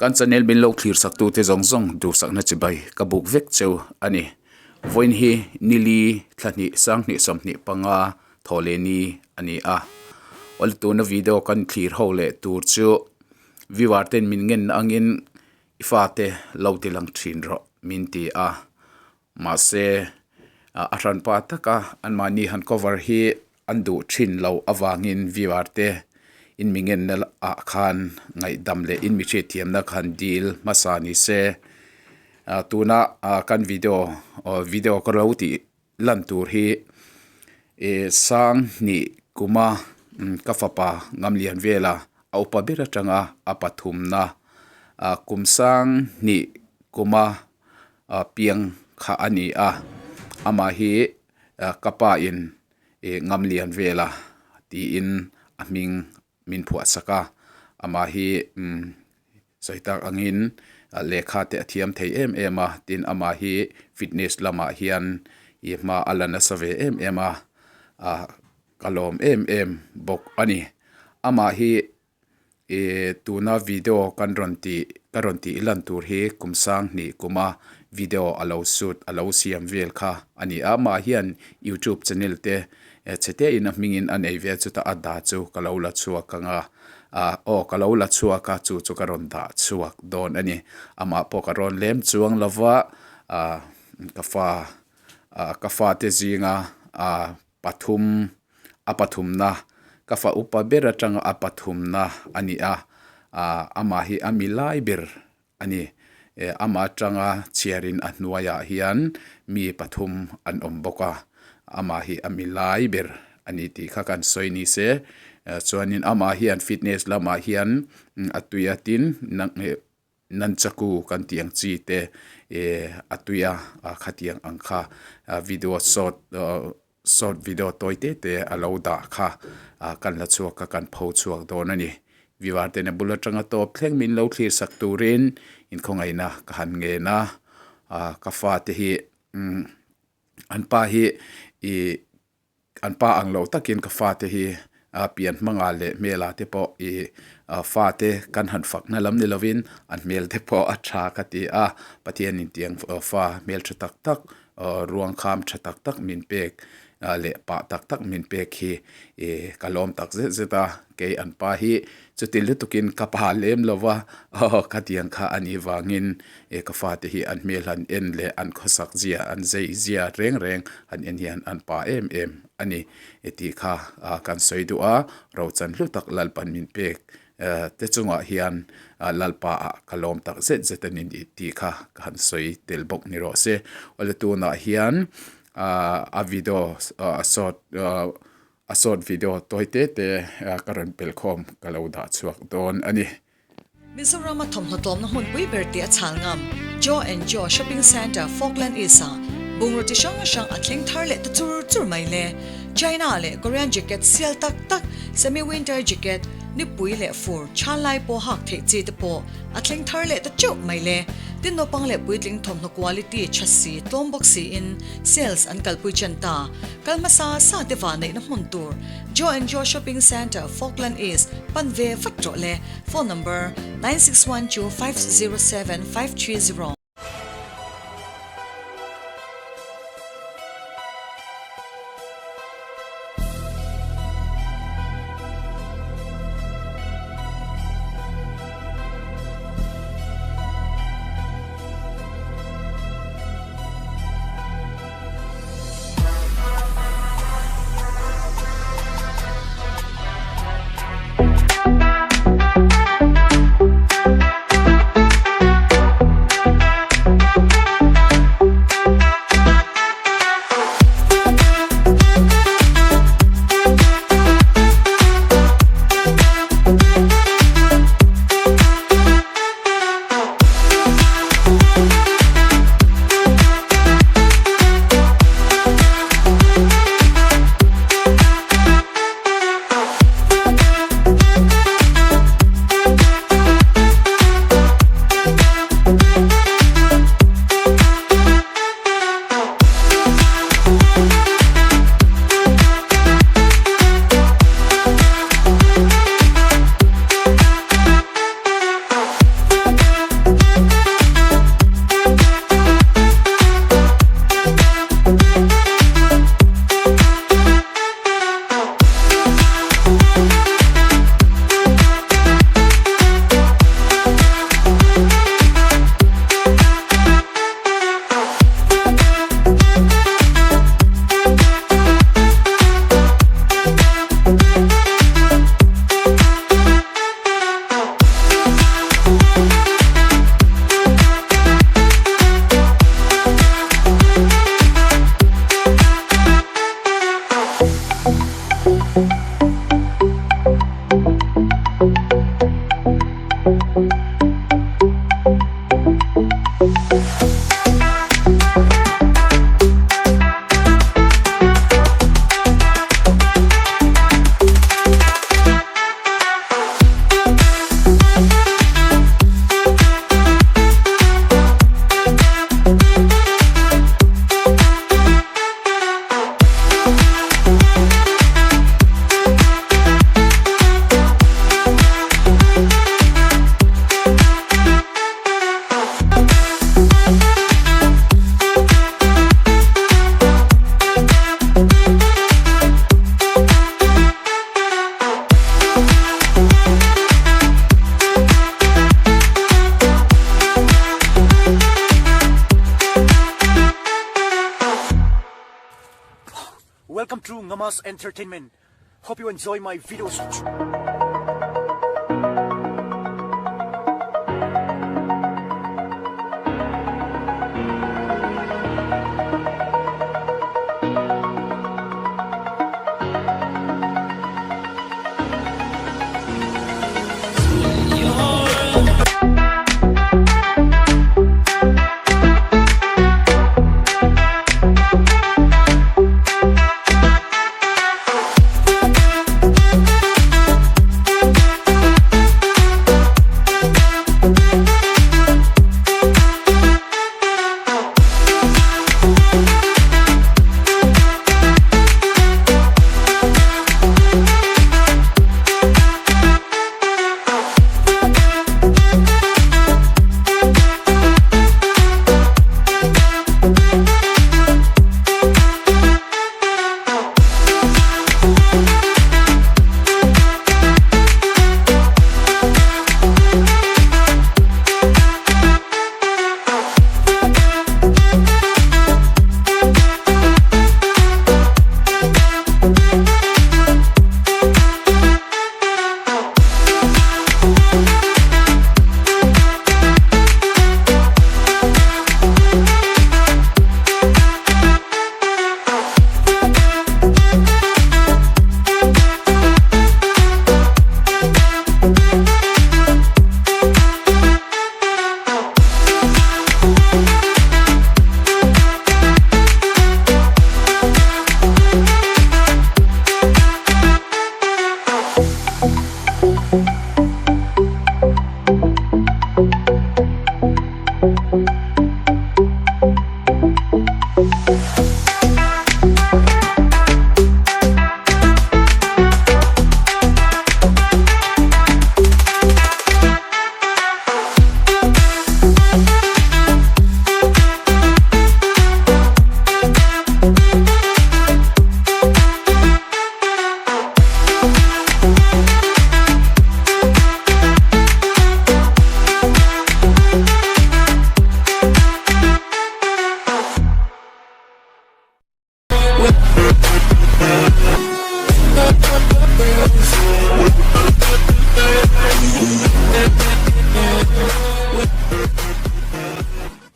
Kan channel min lo thlir sak tute zawng zawng duhsakna chibai ka buk vek cheu a ni. Vawiin hi nili thla hnih sanghnih 25 thaw leh ni a ni a. Awle tuna video kan thlir ho leh tur chu viewer ten min ngen angin i fate lo ti lang thin rawh min ti a. Mahse a hranpa taka anmahni han cover hi an duh thin lo avangin viewer te in mi ngenna ah khan ngaihdam leh in mi hriatthiamna khan dil hmasa ni se. Tuna kan video video ka lo tih lan tur hi ih sang hnih kuma ka fapa Ngamlian vela a upa ber atanga a pathumna kum sang hnih kuma piang kha a ni a amah hi ka pa in ih Ngamlian vela tiin a hming min phuah sak a amah hi umm sawi tak angin lehkha te a thiam thei em em a tin amah hi fitness lamah hian ih hma a la nasa ve em em a ah ka lawm em em bawk a ni amah hi ih tuna video kan rawn tih ka rawn tih lan tur hi kum sang hnih kuma video a lo shoot a lo siam vel kha a ni a amah hian youtube channel te chhe te in a hmingin a nei ve a chutah a dah chu ka lo la chhuak ang a ah aw ka lo la chhuak a chu chu ka rawn dah chhuak dawn a ni amah pawh ka rawn lem chuang lo va ah ka fa ah ka fate zinga ah pathum a pathumna ka fa upa ber atanga a pathumna a ni a ah amah hi a mi lai ber a ni. Amah atanga chhiarin a hnuaiah hian mi pathum an awm bawk a, amah hi a mi lai ber a ni tih kha kan sawi ni se. Chuanin amah hian fitness lamah hian a tui a tin nunchaku kan tih ang chi te a tui a khatiang ang kha video short Short video tawi te te a lo dah kha kan la chhuak a kan pho chhuak dawn a ni. Viewer ten a bul atanga tawp thleng min lo thlir sak turin inkhawngaihna ka han ngen a, ka fate hi an pa hi ih an pa ang lo takin ka fate hi pian hmangah leh hmelah te pawh ih fate kan han fakna lam ni lovin an hmel te pawh a tha ka ti a, Pathianin tiang fa hmel tha tak tak Ruang kham tha tak tak min pek leh pah tak tak min pek hi ih ka lawm tak zet zet a, kei an pa hi chuti lutukin ka pa lem lo va, aw khatiang kha a nih vangin ih ka fate hi an hmel han en leh an khawsak zia an zei zia reng reng han en hian an pa em em a ni tih kha kan sawi duh a, rochan hlu tak Lalpan min pek te chungah hian Lalpa ah ka lawm tak zet zet a ni tih kha ka han sawi tel bawk ni rawh se. Awle tunah hian a video a short a short video tawi te te ka rawn pel khawm ka lo dah chhuak dawn a ni. Mizoram a thawmhnaw tlawmna hmunpui ber tih a chhal ngam Joe and Joe Shopping Centre Falkland East ah bungraw chi hrang hrang a thleng thar leh ta chur chur mai le. China leh Korean jacket sial tak tak, semi winter jacket, Nipui leh fur chhan lai pawh hak theih chi te pawh a thleng thar leh ta teuh mai le. Tin naupang leh puitling thawmhnaw quality tha si tlawm bawk siin sales an kalpui chen ta. Kal hmasa sa te vah neihna hmun tur Joe and Joe Shopping Centre, Falkland East pan ve vat rawh le. Phone number, 9612 507 530. Welcome to Ngamas Entertainment. Hope you enjoy my videos.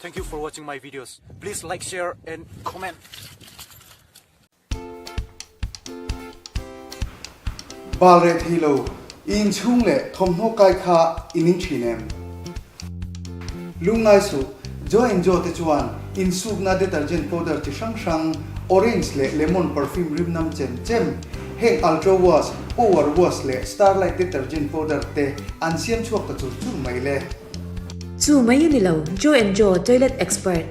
Thank you for watching my videos. Please like, share and comment. Bal reh thei lo, i innchung le thawmhnaw kai kha i ning ṭhin em? Lungngai suh, Joe and Joe te chuan insukna detergent powder chi hrang hrang, orange leh lemon perfume rimnam chem chem, heng Ultra Wash, Power Wash leh Starlight detergent powder te an siam chhuak ta chur chur mai le. Chu mai a ni lo, Joe and Joe toilet expert.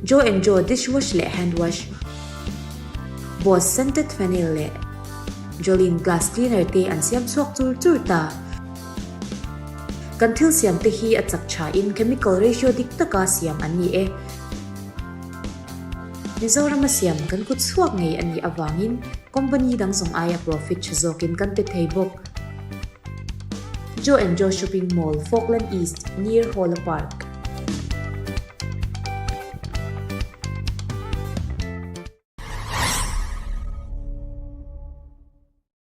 Joe and Joe dishwash leh handwash, Boss scented phenyl leh Jolene glass cleaner te an siam chhuak chur chur ta. Kan thil siam te hi a chak tha in chemical ratio dik taka siam an ni e. Mizorama siam kan kut chhuak ngei a nih avangin company dang zawng aia profit tha zawkin kan pe thei bawk. Joe and Joe Shopping Mall, Falkland East, near Hawla Park.